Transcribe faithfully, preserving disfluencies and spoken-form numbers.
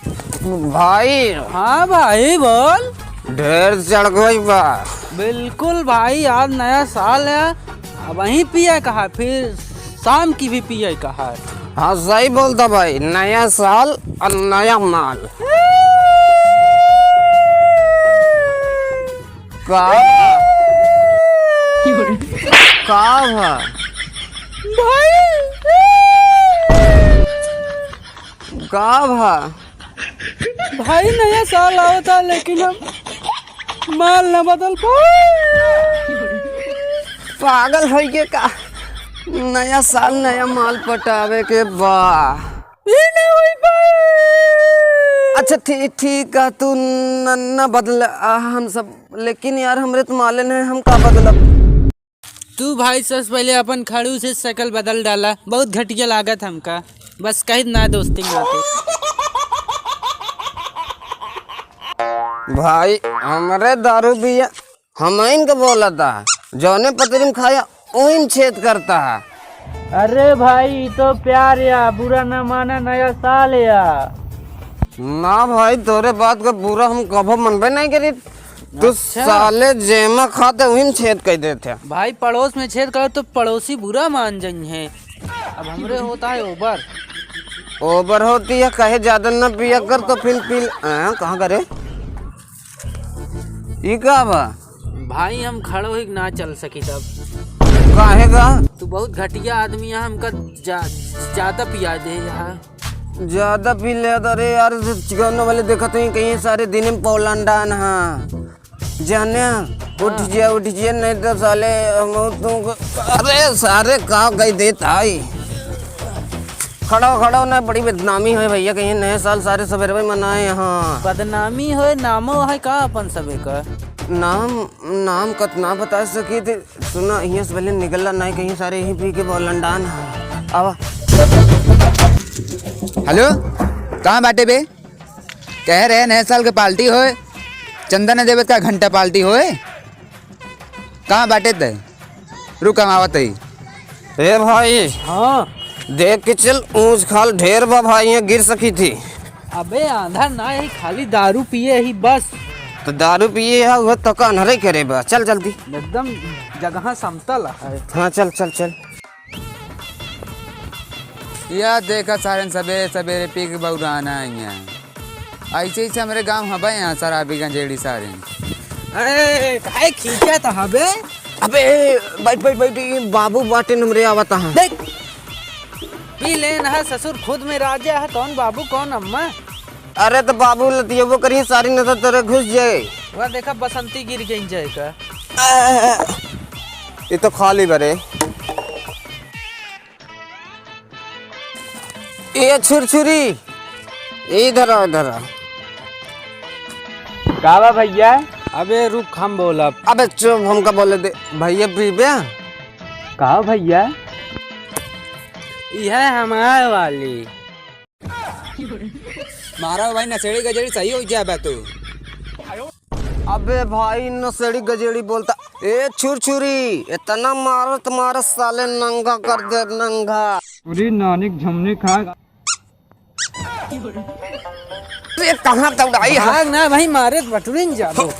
भाई। हाँ भाई, बोल। ढेर चढ़ गई बा। बिल्कुल भाई, आज नया साल है, अबहीं पिए का है, फिर शाम की भी पिए का है। हाँ, सही बोलता भाई, नया साल और नया माल। का? का भा? भाई। का भा? भाई, नया साल आवता, लेकिन हम माल ना बदल पाए। पागल होइ के का? नया साल, नया माल पटावे के बा। ई ना होइ पाए। अच्छा, ठी-, ठीक है, तू न, न बदल, आ, हम सब, लेकिन यार, हमरे तो माले नहीं, हम का बदलब? तू भाई, सबसे पहले अपन खड़ूस से शकल बदल डाला, बहुत घटिया लागत हमका। बस कही ना दोस्ती नाते। भाई, हमरे दारू पिया, हम इनके बोलता, जौने पतरी में खाया, ओही में छेद करता है। अरे भाई, ई तो प्यार या, बुरा न माना, नया साल या। ना भाई, तोरे बात का बुरा हम कभो मनबे नहीं करी। तू अच्छा। साले जेमा खाते वही में छेद कर देते। भाई, पड़ोस में छेद करो तो पड़ोसी बुरा मान जाई है। अब हमरे होता है ओबर। ओबर होती है, कहे ज्यादा न पिया कर तो फिर पी ल-, हाँ, कहाँ करे? ई का बा? भाई, हम खड़ो ही ना चल सकी तब। काहे बा? तू बहुत घटिया आदमी है, हमका जा-, ज्यादा पिया दे यहाँ। ज्यादा पी ले, अरे यार, चिकन वाले देखत हुई कहीं सारे दिन में पौलंडान हा। जाने, उठ हाँ। जिया, उठ जिया, नहीं तो साले हम तुमको, अरे सारे का कही देत आई। खड़ो, खड़ो ना, बड़ी बदनामी होई भैया, कहीं नए साल सारे सवेरे में मनाए यहाँ। बदनामी होई, नामो है का अपन सबे का? नाम, नाम कत ना बता सकी थे। सुना, हियाँ से पहले निकलना नहीं, कहीं सारे यहीं पी के बौलंडान है। आवा। हेलो, कहाँ बाटे बे? कह रहे नए साल के पार्टी होए, चंदा न देवे का घंटा पार्टी होए। कहाँ बाटे ते? रुक, हम आवत हई। ए भाई। हाँ। देख के चल, ऊंच खाल ढेर बा भाई, यहाँ गिर सकी थी। अबे आंधा ना, यही खाली दारू पिए ही बस। तो दारू पिए है, वह तो का अन्हरे करे बा। चल जल्दी। एकदम जगह समतल है। हाँ, चल, चल, चल। या देखा सारन सबेरे सबेरे पी के बौराना है यहाँ। ऐसे ही से हमरे गाँव हबे यहाँ शराबी गंजेड़ी सारे। अरे, काहे खींचा था हबे? अबे, बैठ, बैठ, बैठ, ये बाबू बाटे न हमरे आवता है। देख, पी लेन है, ससुर खुद में राजा है, कौन बाबू, कौन अम्मा? अरे तो बाबू लतियबो करी, सारी नजर तेरे घुस जाए। वह देखा, बसंती गिर गई जाए का। ये तो खाली बरे। ए छुरछुरी, इधर आ, इधर आ। का बा भैया? अबे रुक, हम बोलब। अबे चुप, हमका बोले दे। भैया पीबे? का भैया? यह हमार वाली। मारा भाई, नशेड़ी गजेड़ी सही हो जाए बा तू। अबे भाई, नशेड़ी गजेड़ी बोलता। ए छुरछुरी, इतना मारत मारत साले नंगा कर दे, नंगा। पूरी नानिक झमनी खा। ये कहाँ दौड़ाई है? भाग ना भाई, मारे बटुरिन जाबो।